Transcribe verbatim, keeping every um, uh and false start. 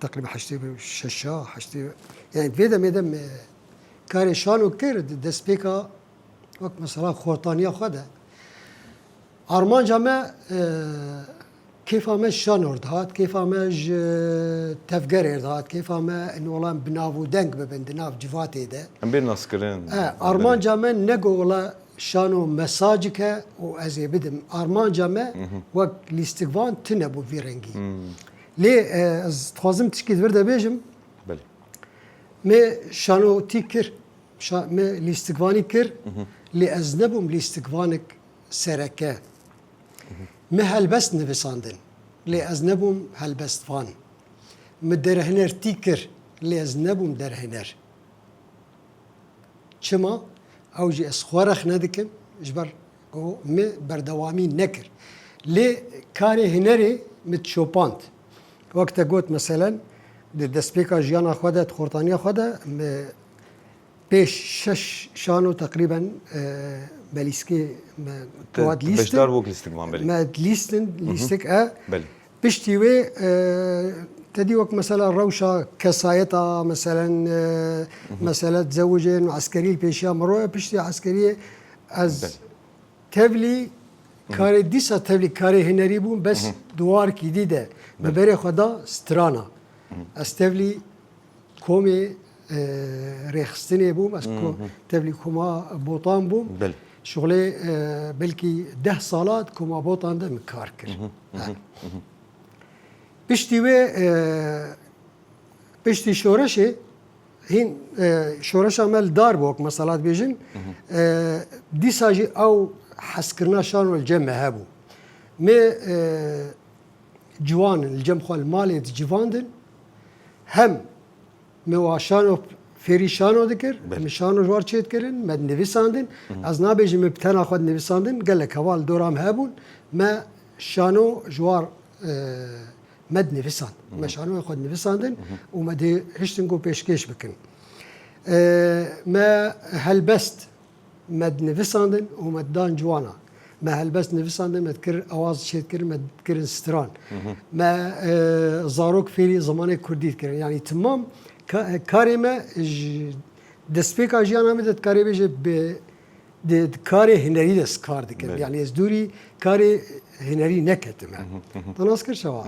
Teqrîben heştê şeş, heştê, yani vê demê de me karê şano kir, di destpêka wek mesela xortaniya xwe de. Armanca me, e, kêfa me ji şano re dihat, kêfa me ji tevgerê re dihat, kêfa me in olan bi nav û deng bibin di nav civatê de. Em bê naskirin, E, em bê armanca me ne ku wela şano mesajik e û ez ê bidim. Armanca me wek lîstikvan tune bû vî rengî. Hmm. Lê, e, ez dixwazim tişkî di vir de bêjim. Belê. Me şanotî kir, şa-, me lîstikvanî kir, lê ez nebûm lîstikvanik sereke. Me helbest nivisandin, lê ez nebûm helbestvan. Me derhinertî kir, lê ez nebûm derhiner. Çima? Ew jî ez xwe rexne dikim, ji ber ku min berdewamî nekir. Lê karê hunerê min çopand. Wek te got, meselen, di destpêka jiyana xwe de, di xortaniya xwe de, min pêş şeş şano teqrîben, e, me lîstikê me Te, te beşdar bû lîstikvan, belê. Me lîstin, lîstik e. Belê. Piştî wê, e, te dî wek mesela rewşa kesayeta, meselen, e, mesele zewicên eskerî li pêşiya min re, piştî eskeriyê ez Belê. tevlî karê dîsa tevlî karê hunerî bûm, bes di warkî dî de me berê xwe da strana. Ez tevlî komê, e, rêxistinê bûm, ez ko-, tevlî koma Botan bûm. Belê. Şixulê, e, belkî deh sala di koma Botan de min kar kir. Piştî wê, e, piştî şoreşê, hîn, e, şoreşa me li dar bû, wek mesela dibêjin, e, dîsa jî ew hezkirina şano li cem me hebû. Me, e, ciwan in, li cem xwe li malê dicivandin, hem me wa şano fêrî şano dikir, Belê. me şano ji war çêdikirin, me dinivîsandin. Ez nabêjim me bi tena xwe dinivîsandin, gelek heval dora me hebûn, me şano ji war, e, me dinivîsand. Me şanoyê xwe dinivîsandin û me dihiştin ku pêşkêş bikin. E, me helbest me dinivîsandin û me didan ciwana. Me helbest nivîsandin, me dikir awaz çêdikirin, me dikirin stran. Me, e, zarok fêrî zimanê kurdî dikirin. Yanî timam ka-, karê me ji destpêka jiyana me de dikarê bêje bi, di, di karê hunerî de ez kar dikim. Belê. Yanî ez dûrî karê hunerî neketime. Te nas kir çawa?